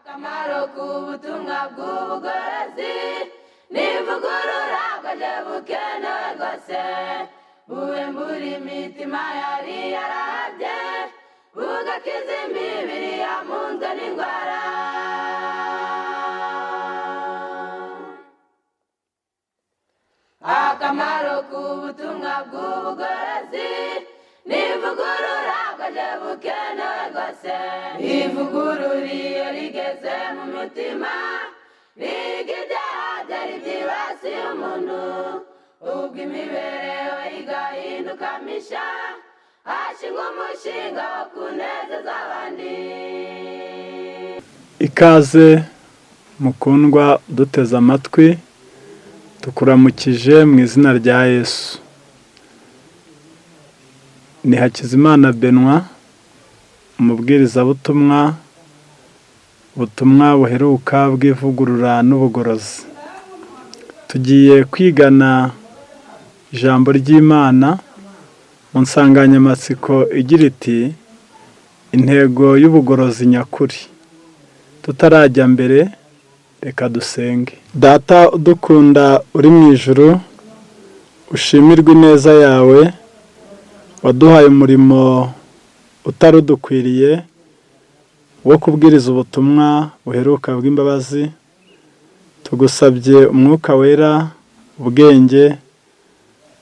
Akamaro k'ubutumwa bw'ubugorozi n'ivugurura bwaje bukenewe rwose, buhembura imitima yari yarahabye, bugakiza imibiri yamunzwe n'indwara. Akamaro k'ubutumwa bw'ubugorozi n'ivugurura bwaje bukenewe rwose. Ivugurura iyo rigeze mu mitima, riga ibyaha byari byibasiye umuntu, ubwo imibereho igahinduka misha, hashingwa umushinga wo kunezeza abandi. Ikaze mukundwa uduteze amatwi, tukuramukije mu izina rya Yesu. Ni Hakizimana Benoit, umubwirizabutumwa, ubutumwa buheruka bw'ivugurura n'ubugorozi. Tugiye kwigana ijambo ry'Imana mu nsanganyamatsiko igira iti intego y'ubugorozi nyakuri. Tutarajya mbere, reka dusenge. Data udukunda uri mu ijuru, ushimirwe ineza yawe, waduhaye umurimo utari udukwiriye wo kubwiriza ubutumwa buheruka bw'imbabazi. Tugusabye umwuka wera, ubwenge,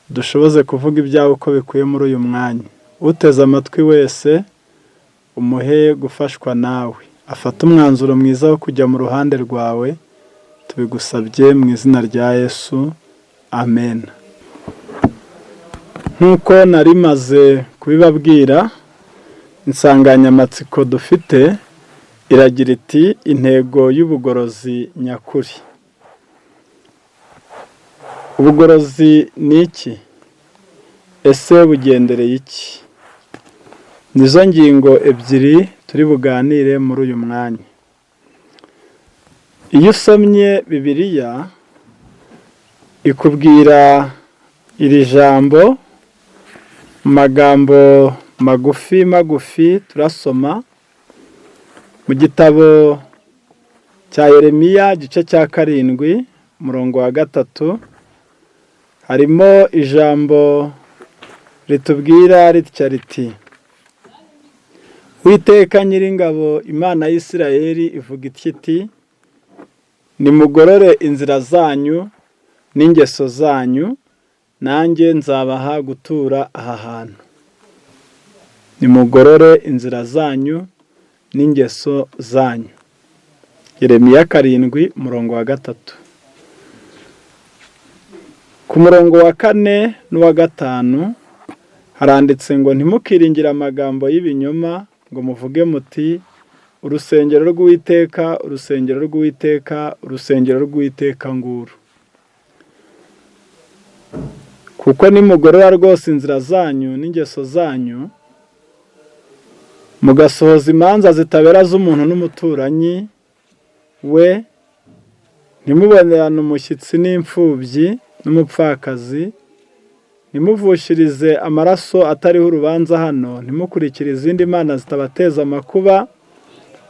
dushoboze kuvuga ibyawe uko bikwiye muri uyu mwanya. Uteze amatwi wese umuhe gufashwa nawe, afate umwanzuro mwiza wo kujya mu ruhande rwawe. Tubigusabye mu izina rya Yesu, amen. Nk'uko nari maze kubibabwira, insanganyamatsiko dufite iragira iti intego y'ubugorozi nyakuri. Ubugorozi ni iki? Ese bugendereye iki? Nizo ngingo ebyiri turi buganire muri uyu mwanya. Iyo usomye Bibiliya ikubwira iri jambo mu magambo magufi magufi turasoma mu gitabo cya Yeremiya igice cya 7 umurongo wa 3, harimo ijambo ritubwira ritya riti: Uwiteka Nyiringabo Imana y'Isirayeli ivuga iti nimugorore inzira zanyu n'ingeso zanyu, nanjye nzabaha gutura aha hantu. Nimugorore inzira zanyu n'ingeso zanyu. Yeremiya 7 umurongo wa 3. Ku murongo wa 4 n'uwa 5 haranditse ngo ntimukiringire amagambo y'ibinyoma ngo muvuge muti urusengero rw'Uwiteka, urusengero rw'Uwiteka, urusengero rw'Uwiteka nguru. Kuko nimugorora rwose inzira zanyu n'ingeso zanyu, mugasohoza imanza zitabera z'umuntu n'umuturanyi we, ntimubonerane umushyitsi n'imfubyi n'umupfakazi, ntimuvushirize amaraso atariho urubanza hano, ntimukurikire izindi mana zitabateza amakuba,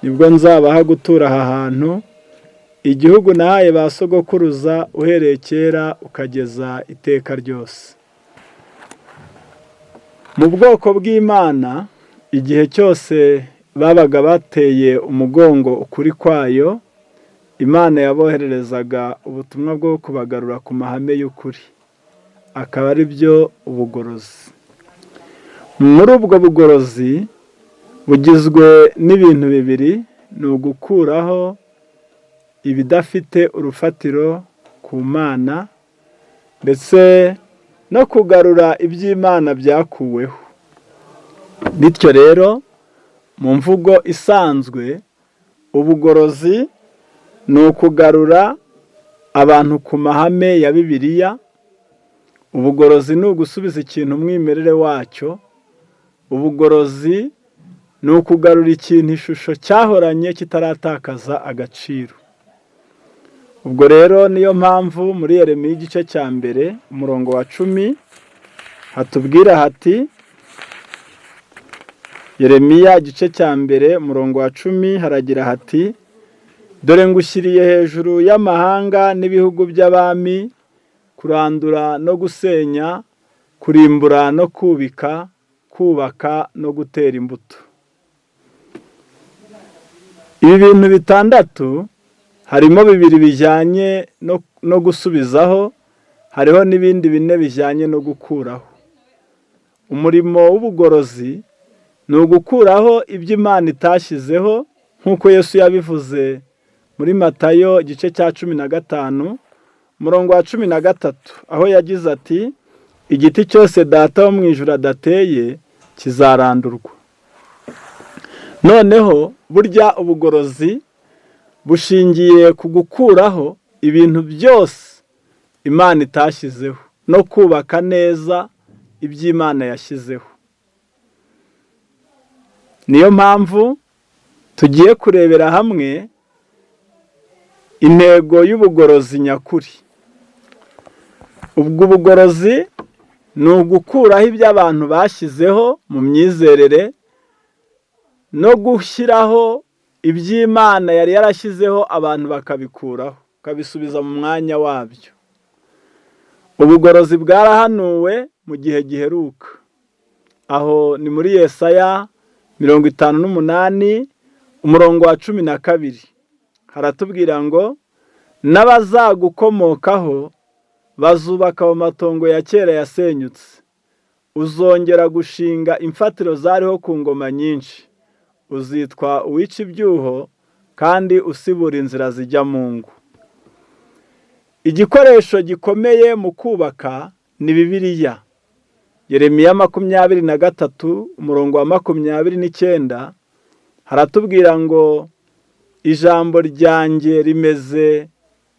nibwo nzabaha gutura aha hantu, igihugu nahaye ba sogokuruza uhereye kera ukageza iteka ryose. Mu bwoko bw'Imana igihe cyose babaga bateye umugongo ukuri kwayo, Imana yabohererezaga ubutumwa bwo kubagarura ku mahame y'ukuri, akaba ari byo ubugorozi. Muri ubwo bugorozi bugizwe n'ibintu bibiri, ni ugukuraho ibidafite urufatiro ku Mana ndetse no kugarura iby'Imana byakuweho. Bityo rero mu mvugo isanzwe, ubugorozi ni ukugarura abantu ku mahame ya Bibiliya. Ubugorozi ni ugusubiza ikintu umwimerere wacyo. Ubugorozi ni ukugarura ikintu ishusho cyahoranye kitaratakaza agaciro. Ubwo rero niyo mpamvu muri Yeremiya igice cya 1 umurongo wa 10 hatubwira hati Yeremiya igice cya 1 umurongo wa 10 haragira hati: Dore ngushyiriye hejuru y'amahanga n'ibihugu by'abami, kurandura no gusenya, kurimbura no kubika, kubaka no gutera imbuto. Ibi bintu bitandatu harimo bibiri bijyanye no gusubizaho, hariho n'ibindi bine bijyanye no gukuraho. Umurimo w'ubugorozi ni ugukuraho ibyo Imana itashyizeho, nk'uko Yesu yabivuze muri Matayo igice cya 15, umurongo wa 13, aho yagize ati: igiti cyose Data wo mu ijuru adateye kizarandurwa. Noneho burya ubugorozi bushingiye ku gukuraho ibintu byose Imana itashyizeho no kubaka neza iby'Imana yashyizeho. Niyo mpamvu tugiye kurebera hamwe intego y'ubugorozi nyakuri. Ubwo bugorozi ni ugukuraho ibyo abantu bashyizeho mu myizerere no gushyiraho iby'Imana yari yarashyizeho abantu bakabikuraho, bakabisubiza mu mwanya wabyo. Ubugorozi bwarahanuwe mu gihe giheruka. Aho ni muri Yesaya 58, umurongo wa 12. Haratubwira ngo: n'abazagukomokaho bazubaka mu matongo ya kera yasenyutse, uzongera gushinga imfatiro zariho ku ngoma nyinshi, uzitwa uwica ibyuho kandi usibura inzira zijya mu ngo. Igikoresho gikomeye mu kubaka ni Bibiliya. Yeremiya 23, umurongo wa 29, haratubwira ngo: ijambo ryanjye rimeze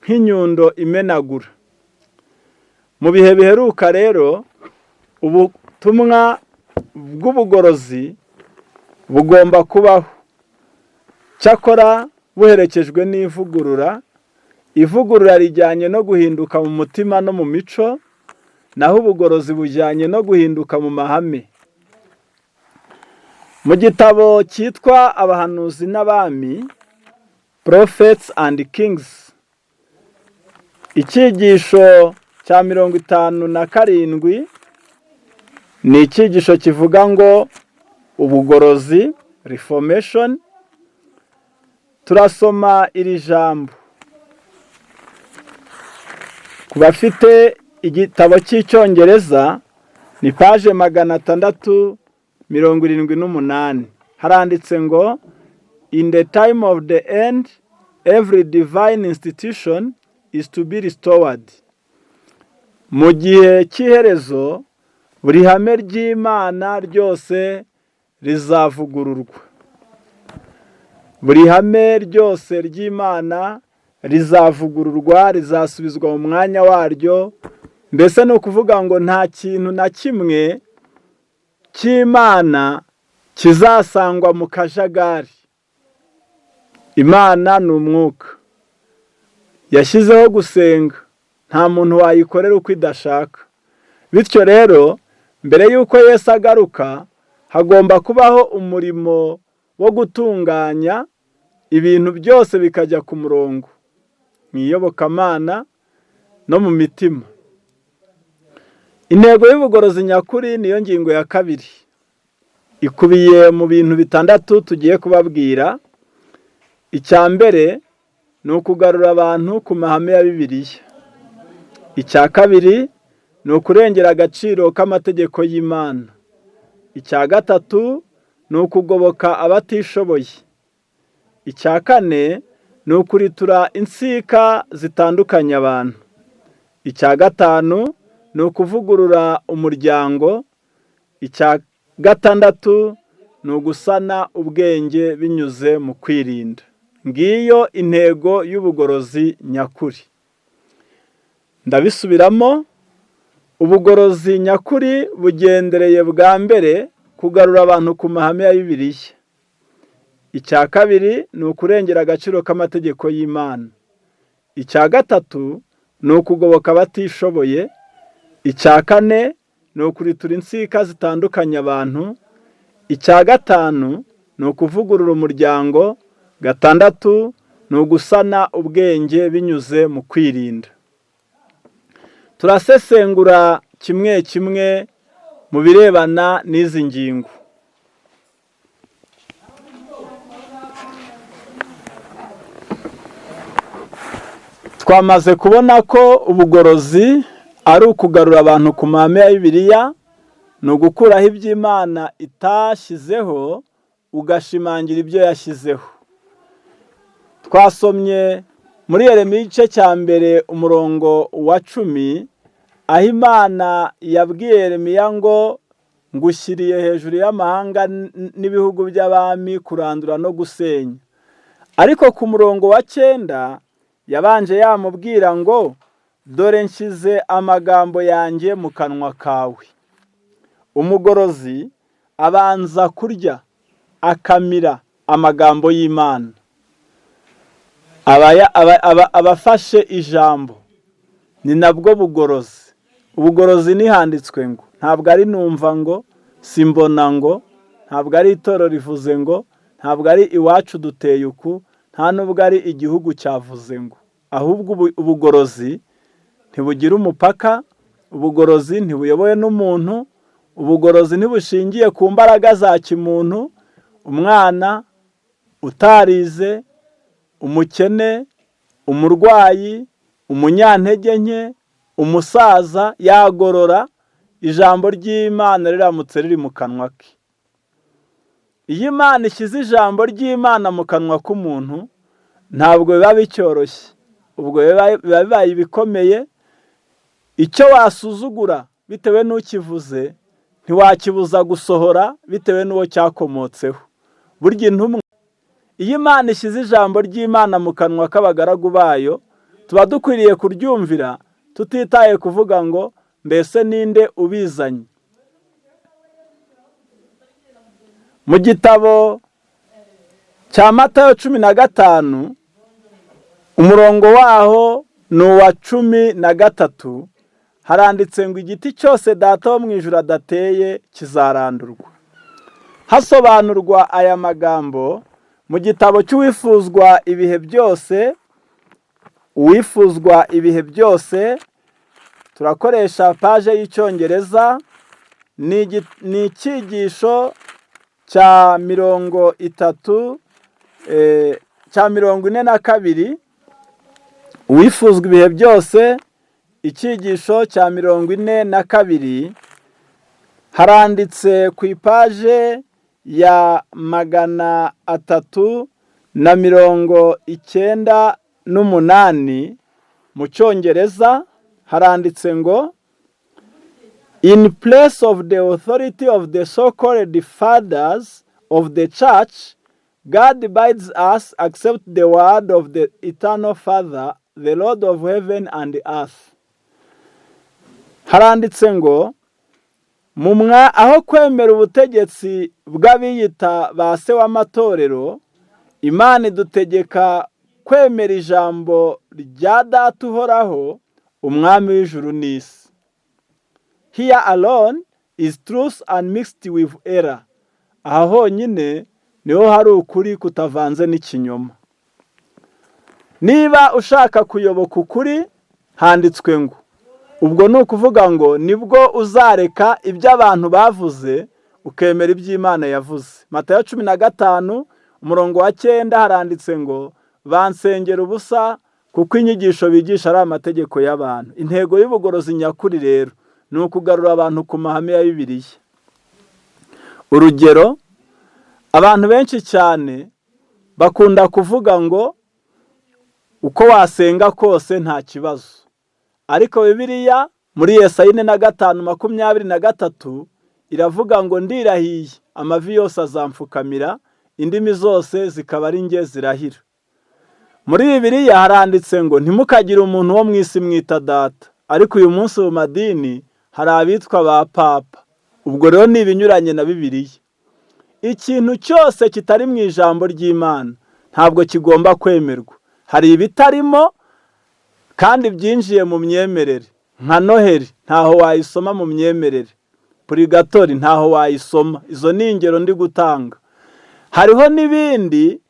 nk'inyundo imenagura. Mu bihe biheruka rero, ubutumwa bw'ubugorozi bugomba kubaho, cyakora buherekejwe n'ivugurura. Ivugurura rijyanye no guhinduka mu mutima no mu mico, naho ubugorozi bujyanye no guhinduka mu mahame. Mu gitabo cyitwa Abahanuzi n'Abami, Prophets and Kings, icyigisho cya 57 ni icyigisho kivuga ngo ubugorozi, reformation. Turasoma iri jambo. Ku bafite igitabo cy'Icyongereza ni page 678. Haranditse ngo: in the time of the end every divine institution is to be restored. Mu gihe cy'iherezo buri hame ry'Imana ryose rizavugururwa. Buri hame ryose ry'Imana rizavugururwa, rizasubizwa mu mwanya waryo. Mbese ni ukuvuga ngo nta kintu na kimwe cy'Imana kizasangwa mu kajagari. Imana ni umwuka, yashyizeho gusenga, nta muntu wayikorera uko idashaka. Bityo rero mbere y'uko Yesu agaruka hagomba kubaho umurimo wo gutunganya ibintu byose bikajya ku murongo mu iyobokamana no mu mitima. Intego y'ubugorozi nyakuri niyo ngingo ya kabiri, ikubiye mu bintu bitandatu tugiye kubabwira. Icya mbere ni ukugarura abantu ku mahame ya Bibiliya. Icya kabiri ni ukurengera agaciro k'amategeko y'Imana. Icya gatatu ni ukugoboka abatishoboye. Icya kane ni ukuritura insika zitandukanya abantu. Icya gatanu ni ukuvugurura umuryango. Icya gatandatu ni ugusana ubwenge binyuze mu kwirinda. Ngiyo intego y'ubugorozi nyakuri. Ndabisubiramo: ubugorozi nyakuri bugendereye bwa mbere kugarura abantu ku mahame ya Bibiliya. Icya kabiri ni ukurengera agaciro k'amategeko y'Imana. Icya gatatu ni ukugoboka abatishoboye. Icya kane ni ukuritura insika zitandukanya abantu. Icya gatanu ni ukuvugurura umuryango. Gatandatu ni Ni ugusana ubwenge binyuze mu kwirinda. Turasesengura kimwe kimwe mu birebana n'izi ngingo. Twamaze kubona ko ubugorozi ari ukugarura abantu ku mahame ya Bibiliya, ni ugukuraho iby'Imana itashyizeho ugashimangira ibyo yashyizeho. Twasomye muri Yeremiya igice cya 1 umurongo wa 10, aho Imana yabwiye Yeremiya ngo ngushyiriye hejuru y'amahanga n'ibihugu by'abami kurandura no gusenya. Ariko ku murongo wa 9 yabanje yamubwira ngo dore nshyize amagambo yanjye mu kanwa kawe. Umugorozi abanza kurya akamira amagambo y'Imana, abafashe ijambo. Ni nabwo bugorozi. Ubugorozi nihanditswe ngo, ntabwo ari numva ngo, simbona ngo, ntabwo ari itoro rivuze ngo, ntabwo ari iwacu duteye uku, nta nubwo ari igihugu cyavuze ngo. Ahubwo ubugorozi ntibugira umupaka, ubugorozi ntibuyobowe n'umuntu, ubugorozi ntibushingiye ku mbaraga za kimuntu. Umwana utarize, umukene, umurwayi, umunyantege nke, umusaza yagorora ijambo ry'Imana riramutse riri mu kanwa ke. Iyo Imana ishyize ijambo ry'Imana mu kanwa k'umuntu ntabwo biba bicyoroshye, ubwo biba bibaye ibikomeye. Icyo wasuzugura bitewe n'ukivuze ntiwakibuza gusohora bitewe n'uwo cyakomotseho. Burya intumwa, iyo Imana ishyize ijambo ry'Imana mu kanwa k'abagaragu bayo, tuba dukwiriye kuryumvira tutitaye kuvuga ngo mbese ninde ubizanye. Mu gitabo cya Matayo 15 umurongo waho ni uwa 13, haranditse ngo igiti cyose Data wo mu ijuru adateye kizarandurwa. Hasobanurwa aya magambo mu gitabo cy'uwifuzwa ibihe byose, uwifuzwa ibihe byose, turakoresha paje y'Icyongereza, ni icyigisho cya 30, cya 42, uwifuzwa ibihe byose, icyigisho cya 42, haranditse ku ipaje ya 398 mu Cyongereza, haranditse ngo in place of the authority of the so-called fathers of the church, God bids us accept the word of the eternal Father, the Lord of heaven and earth. Haranditse ngo aho kwemera ubutegetsi bw'abiyita ba se w'amatorero, Imana idutegeka kwemera ijambo rya Data uhoraho, umwami w'ijuru n'isi. Here alone is truth unmixed with error. Aha honyine niho hari ukuri kutavanze n'ikinyoma. Niba ushaka kuyoboka ukuri, handitswe ngo, ubwo ni ukuvuga ngo nibwo uzareka ibyo abantu bavuze ukemera iby'Imana yavuze. Matayo 15 umurongo wa 9 haranditse ngo bansengera ubusa kuko inyigisho bigisha ari amategeko y'abantu. Intego y'ubugorozi nyakuri rero ni ukugarura abantu ku mahame ya Bibiliya. Urugero, abantu benshi cyane bakunda kuvuga ngo uko wasenga kose nta kibazo, ariko Bibiliya muri Yesaya 45:23 iravuga ngo ndirahiye amavi yose azamfukamira, indimi zose zikaba ari nge zirahira. Muri Bibiliya haranditse ngo ntimukagire umuntu wo mu isi mwita data, ariko uyu munsi mu madini hari abitwa ba papa. Ubwo rero ni ibinyuranye na Bibiliya. Ikintu cyose kitari mu ijambo ry'Imana ntabwo kigomba kwemerwa. Hari ibitarimo kandi byinjiye mu myemerere, nka Noheli ntaho wayisoma mu myemerere, purigatori ntaho wayisoma. Izo ni ingero ndi gutanga. Hariho n'ibindi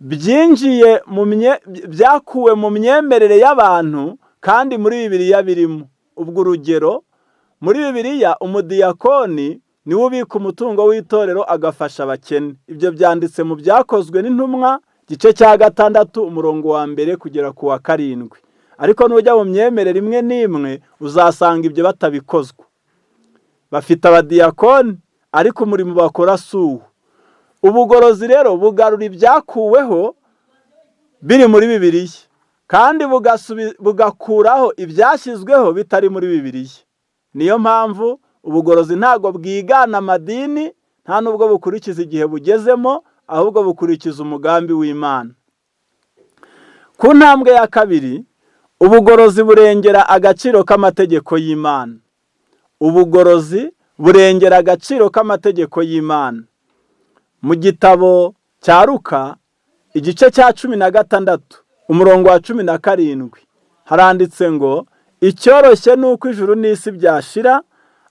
Byinjiye mu byakuwe mu myemerere y'abantu kandi muri Bibiliya birimo. Ubwo urugero, muri Bibiliya umudiyakoni niwe ubika umutungo w'itorero agafasha abakene. Ibyo byanditse mu Byakozwe n'Intumwa, igice cya 6, umurongo wa 1 kugera ku wa 7. Ariko nujya mu myemerere imwe n'imwe uzasanga ibyo batabikozwa. Bafite abadiyakoni ariko umurimo bakora si uwo. Ubugorozi rero bugarura ibyakuweho biri muri Bibiliya, kandi bugakuraho ibyashyizweho bitari muri Bibiliya. Niyo mpamvu ubugorozi ntabwo bwigana amadini, nta nubwo bukurikiza igihe bugezemo, ahubwo bukurikiza umugambi w'Imana. Ku ntambwe ya kabiri, ubugorozi burengera agaciro k'amategeko y'Imana. Ubugorozi burengera agaciro k'amategeko y'Imana. Mu gitabo cya Luka, igice cya 16, umurongo wa 17, haranditse ngo: "Icyoroshye ni uko ijuru n'isi byashira,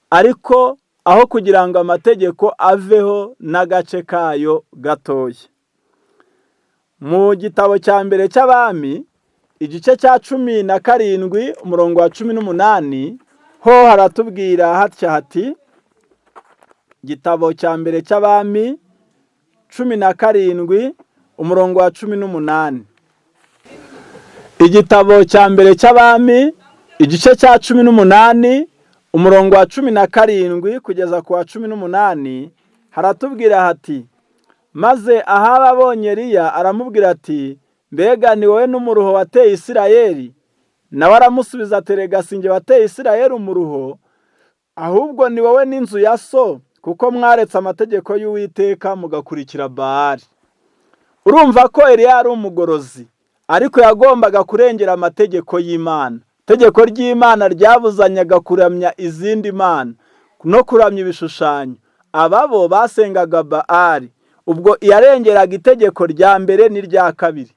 ariko aho kugira ngo amategeko aveho n'agace kayo gatoya." Mu gitabo cya mbere cy'Abami, igice cya 17, umurongo wa 18, ho haratubwira hatya hati: igitabo cya mbere cy'Abami 17, umurongo wa 18. Igitabo cya mbere cy'Abami, igice cya 18, umurongo wa 17 kugeza ku wa 18, haratubwira hati: "Maze Ahabu abonye Eliya aramubwira ati: 'Mbega ni wowe n'umuruho wateye Isirayeli?' Nawe aramusubiza ati: 'Erega si njye wateye Isirayeli umuruho, ahubwo ni wowe n'inzu ya so, kuko mwaretse amategeko y'Uwiteka mugakurikira Baali.'" Urumva ko Eliya yari umugorozi, ariko yagombaga kurengera amategeko y'Imana. Itegeko ry'Imana ryabuzanyaga kuramya izindi mana no kuramya ibishushanyo. Aba bo basengaga Baali. Ubwo yarengeraga itegeko rya mbere n'irya kabiri.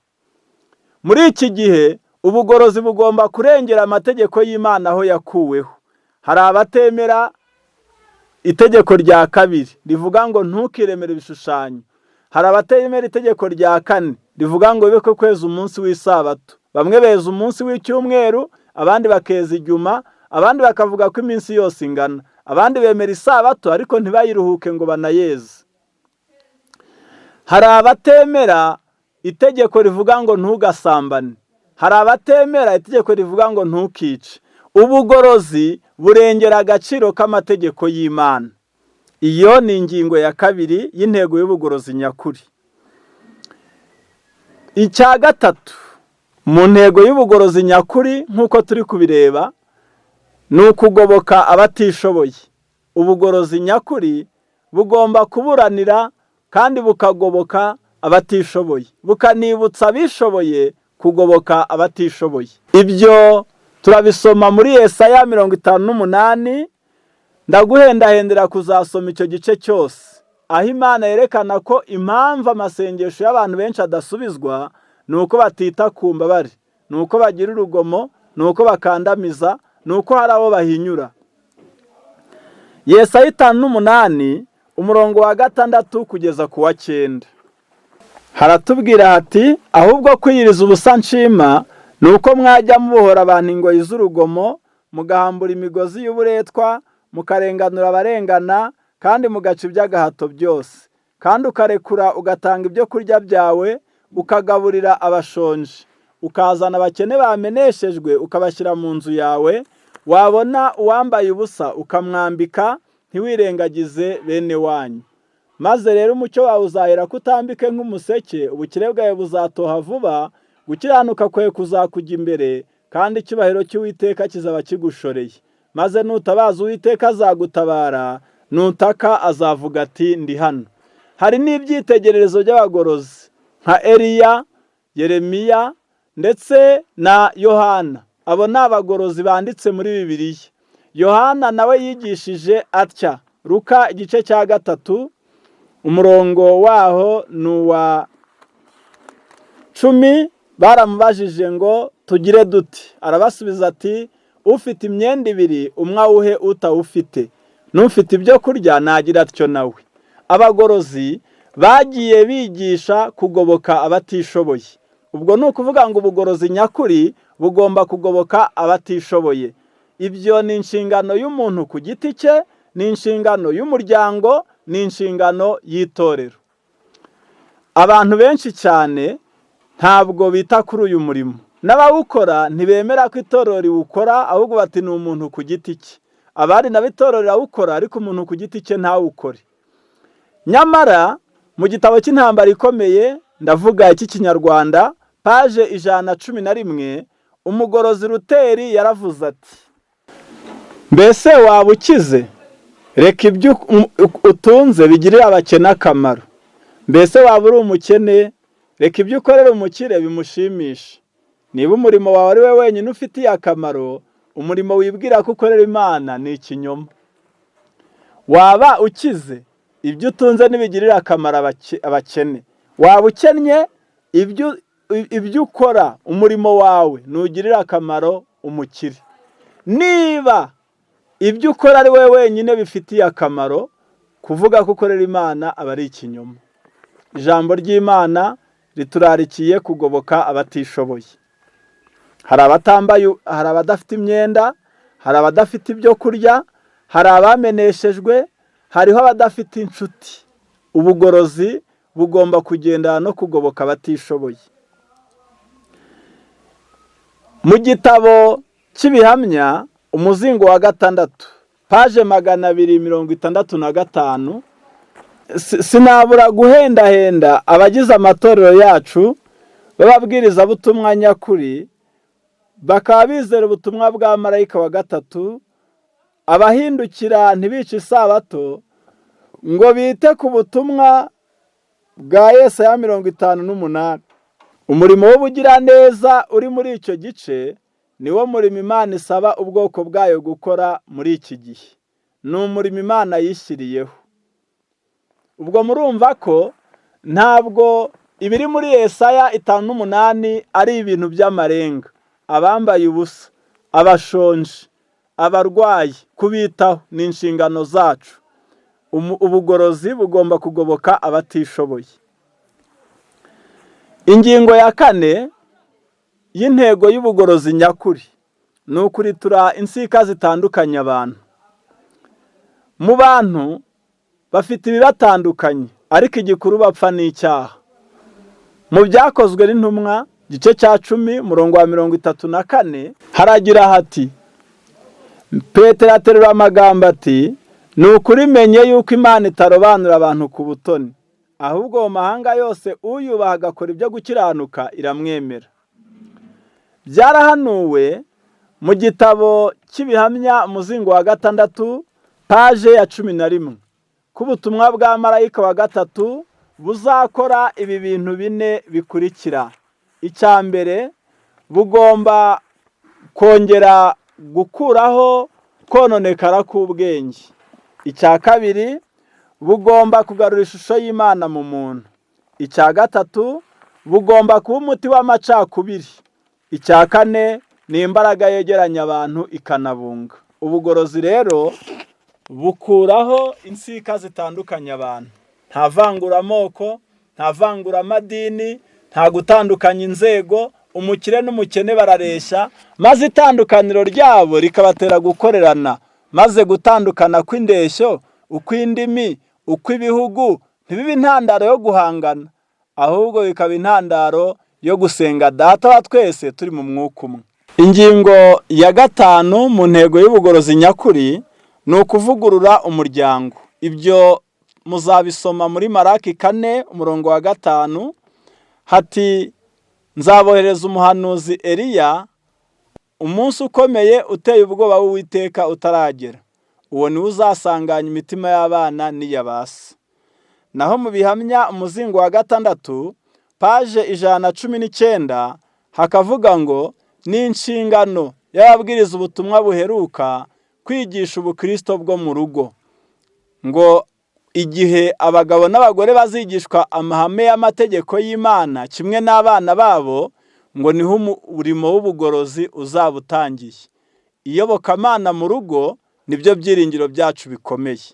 Muri iki gihe ubugorozi bugomba kurengera amategeko y'Imana aho yakuweho. Hari abatemera itegeko rya kabiri rivuga ngo ntukiremere ibishushanyo. Hari abatemera itegeko rya kane rivuga ngo wibuke kweza umunsi w'isabato. Bamwe beza umunsi w'icyumweru, abandi bakeza ijuma, abandi bakavuga ko iminsi yose ingana. Abandi bemera isabato ariko ntibayiruhuke ngo banayeze. Hari abatemera itegeko rivuga ngo ntugasambane. Hari abatemera itegeko rivuga ngo ntukice. Ubugorozi burengera agaciro k'amategeko y'Imana. Iyo ni ingingo ya kabiri y'intego y'ubugorozi nyakuri. Icya gatatu mu ntego y'ubugorozi nyakuri, nk'uko turi kubireba, ni ukugoboka abatishoboye. Ubugorozi nyakuri bugomba kuburanira kandi bukagoboka abatishoboye, bukanibutsa abishoboye kugoboka abatishoboye. Ibyo turabisoma muri Yesaya 58. Ndaguhendahendera kuzasoma icyo gice cyose, aho Imana yerekana ko impamvu amasengesho y'abantu benshi adasubizwa ni uko batita ku mbabare, ni uko bagira urugomo, ni uko bakandamiza, ni uko hari abo bahinyura. Yesaya 58, umurongo wa 6 kugeza ku wa 9, haratubwira hati: "Ahubwo kwiyiriza ubusa nshima ni uko mwajya mubohora abantu ingoyi z'urugomo, mugahambura imigozi y'uburetwa, mukarenganura abarengana, kandi mugaca iby'agahato byose, kandi ukarekura ugatanga ibyo kurya byawe, ukagaburira abashonje, ukazana abakene bameneshejwe ukabashyira mu nzu yawe, wabona uwambaye ubusa ukamwambika, ntiwirengagize bene wanyu. Maze rero umucyo wawe uzahera ko utambike nk'umuseke, ubukire bwawe buzatoha vuba, gukiranuka kwawe kuzakujya imbere, kandi icyubahiro cy'Uwiteka kizaba kigushoreye. Maze nutabaza Uwiteka azagutabara, nutaka azavuga ati: 'Ndi hano.'" Hari n'ibyitegererezo by'abagorozi nka Eliya, Yeremiya ndetse na Yohana. Abo ni abagorozi banditse muri Bibiliya. Yohana nawe yigishije atya. Luka igice cya 3, umurongo waho ni uwa 10. Baramubajije ngo: "Tugire duti?" Arabasubiza ati: "Ufite imyenda ibiri umwe awuhe utawufite, n'ufite ibyo kurya nagira atyo nawe." Abagorozi Bagiye bigisha kugoboka abatishoboye. Ubwo ni ukuvuga ngo ubugorozi nyakuri bugomba kugoboka abatishoboye. Ibyo ni inshingano y'umuntu ku giti cye, ni inshingano y'umuryango, ni inshingano y'itorero. Abantu benshi cyane ntabwo bita kuri uyu murimo. N'abawukora ntibemera ko itorero riwukora, ahubwo bati ni umuntu ku giti cye. Abandi nabo itorero rirawukora ariko umuntu ku giti cye ntawukore. Nyamara mu gitabo cy'intambara ikomeye, ndavuga icy'Ikinyarwanda, paje 111, umugorozi Ruteri yaravuze ati: mbese waba ukize? Reka ibyo utunze bigirire abakene akamaro. Mbese waba uri umukene? Reka ibyo ukorera umukire bimushimishe. Niba umurimo wawe ari we wenyine ufitiye akamaro, umurimo wibwira ko ukorera Imana ni ikinyoma. Waba ukize? Ibyo utunze ntibigirire akamaro abakene. Waba ukennye? Ibyo ukora, umurimo wawe ntugirire akamaro umukire. Niba ibyo ukora ari wowe wenyine bifitiye akamaro, kuvuga ko ukorera Imana aba ari ikinyoma. Ijambo ry'Imana riturarikiye kugoboka abatishoboye. Hari abatambaye, hari abadafite imyenda, hari abadafite ibyo kurya, hari abameneshejwe, hariho abadafite inshuti. Ubugorozi bugomba kugendana no kugoboka abatishoboye. Mu gitabo cy'ibihamya, umuzingo wa 6, paje 265, sinabura guhendahenda abagize amatorero yacu b'ababwirizabutumwa nyakuri, bakaba bizera ubutumwa bwa marayika wa gatatu, abahindukira ntibice isabato, ngo bite ku butumwa bwa Yesaya 58. Umurimo w'ubugiraneza uri muri icyo gice niwo murimo Imana isaba ubwoko bwayo gukora muri iki gihe. Ni umurimo Imana yishyiriyeho. Ubwo murumva ko ntabwo ibiri muri Yesaya 58 ari ibintu by'amarenga. Abambaye ubusa, abashonje, abarwayi, kubitaho ni inshingano zacu. Ubugorozi bugomba kugoboka abatishoboye. Ingingo ya 4 y'intego y'ubugorozi nyakuri ni ukuritura insika zitandukanye abantu. Mu bantu bafite ibibatandukanye, ariko igikuru bapfa ni icyaha. Mu byakozwe n'intumwa, gice cya 10, umurongo wa 34, haragira hati: Petero aterura amagambo ati: ni ukuri menye yuko Imana itarobanura abantu ku butoni, ahubwo mu mahanga yose uyubaha agakora ibyo gukiranuka iramwemera. Byarahanuwe mu gitabo cy'ibihamya, umuzingo wa 6, paje ya 11, ko ubutumwa bwa marayika wa gatatu buzakora ibi bintu 4 bikurikira. Icya mbere, bugomba kongera gukuraho kononekara k'ubwenge. Icya kabiri, bugomba kugarura ishusho y'Imana mu muntu. Icya gatatu, bugomba kuba umuti w'amacakubiri. Icya kane, ni imbaraga yegeranya abantu ikanabunga. Ubugorozi rero bukuraho insika zitandukanya abantu. Nta vanguramoko, nta vanguramadini, nta gutandukanya inzego, umukire n'umukene barareshya, maze itandukaniro ryabo rikabatera gukorerana, maze gutandukana kw'indeshyo, ukw'indimi, ukw'ibihugu ntibibe intandaro yo guhangana, ahubwo bikaba intandaro yo gusenga Data wa twese turi mu mwuka umwe. Ingingo ya 5 mu ntego y'ubugorozi nyakuri ni ukuvugurura umuryango. Ibyo muzabisoma muri Maraki 4, umurongo wa 5, hati: nzabohereza umuhanuzi Eliya, umunsi ukomeye uteye ubwoba w'Uwiteka utaragera. Uwo niwe uzasanganya imitima y'abana n'iya ba se. Naho mu bihamya, umuzingo wa 6, paje 119, hakavuga ngo ni inshingano y'ababwiriza ubutumwa buheruka kwigisha ubukristo bwo mu rugo. Ngo igihe abagabo n'abagore bazigishwa amahame y'amategeko y'Imana kimwe n'abana babo, ngo niho umurimo w'ubugorozi uzaba utangiye. Iyobokamana mu rugo nibyo byiringiro byacu bikomeye.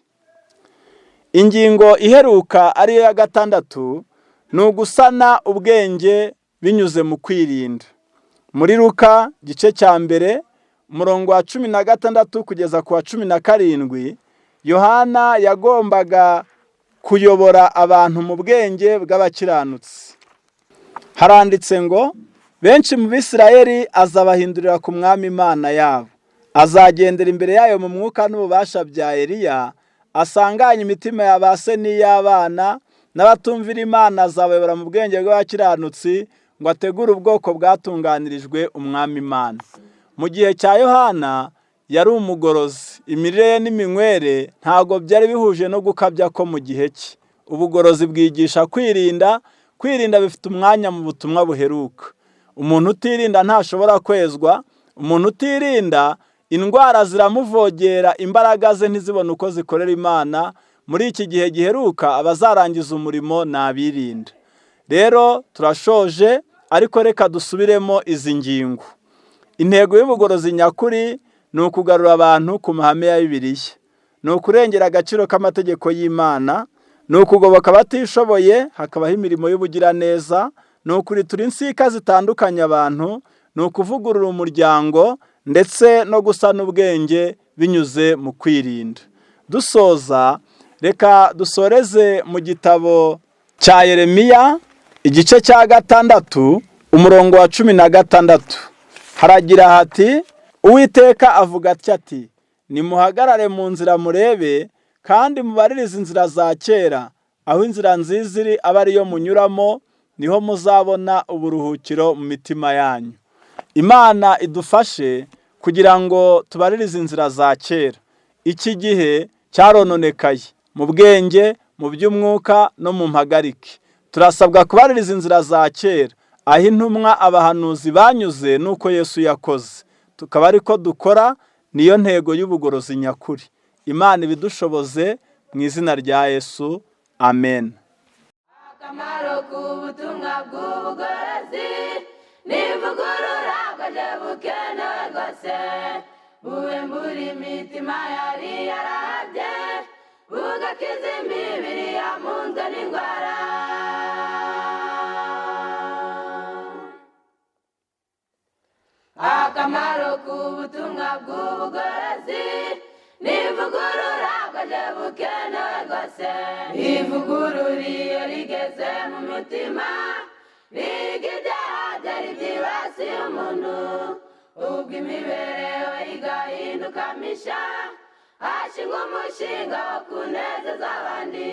Ingingo iheruka ariyo ya gatandatu ni ugusana ubwenge binyuze mu kwirinda. Muri Luka gice cya 1 umurongo wa 16 kugeza ku wa 17, Yohana yagombaga kuyobora abantu mu bwenge bw'abakiranutsi. Haranditse ngo benshi mu Bisirayeli azabahindurira ku mwami Imana yabo, azagendera imbere yayo mu mwuka n'ububasha bya Eliya, asanganye imitima ya ba se n'iy'abana, n'abatumvira Imana azabayobora mu bwenge bw'abakiranutsi, ngo ategure ubwoko bwatunganirijwe umwami Imana. Mu gihe cya Yohana yari umugorozi, imirire ye n'iminywere ntabwo byari bihuje no gukabya ko mu gihe cye. Ubugorozi bwigisha kwirinda, kwirinda bifite umwanya mu butumwa buheruka. Umuntu utirinda ntashobora kwezwa, umuntu utirinda indwara ziramuvogera, imbaraga ze ntizibone uko zikorera Imana. Muri iki gihe giheruka abazarangiza umurimo ni abirinda. Rero turashoje, ariko reka dusubiremo izi ngingo. Intego y'ubugorozi nyakuri ni ukugarura abantu ku mahame ya Bibiliya, ni ukurengera agaciro k'amategeko y'Imana, ni ukugoboka abatishoboye hakabaho imirimo y'ubugiraneza, ni ukuritura insika zitandukanya abantu, ni ukuvugurura umuryango ndetse no gusana ubwenge binyuze mu kwirinda. Dusoza, reka dusoreze mu gitabo cya Yeremiya igice cya 6 umurongo wa 16. Haragira hati: Uwiteka avuga atya ati, nimuhagarare mu nzira murebe, kandi mubaririze inzira za kera, aho inzira nziza iri abe ariyo munyuramo, niho muzabona uburuhukiro mu mitima yanyu. Imana idufashe kugira ngo tubaririze inzira za kera. Iki gihe cyarononekaye mu bwenge, mu by'umwuka no mu mpagarike. Turasabwa kubaririza inzira za kera, aho intumwa abahanuzi banyuze nuko Yesu yakoze, tukaba ariko dukora. Niyo ntego y'ubugorozi nyakuri. Imana ibidushoboze mu izina rya Yesu, amen. Akamaro k'ubutumwa bw'ubugorozi n'ivugurura bwaje bukenewe rwose, buhembura imitima yari yarahabye, bugakiza imibiri yamunzwe n'indwara. Akamaro k'ubutumwa bw'ubugorozi n'ivugurura bwaje bukenewe rwose, ivugurura iyo rigeze mu mitima, riga ibyaha byari byibasiye umuntu, ubwo imibereho igahinduka misha, hashingwa umushinga wo kunezeza abandi.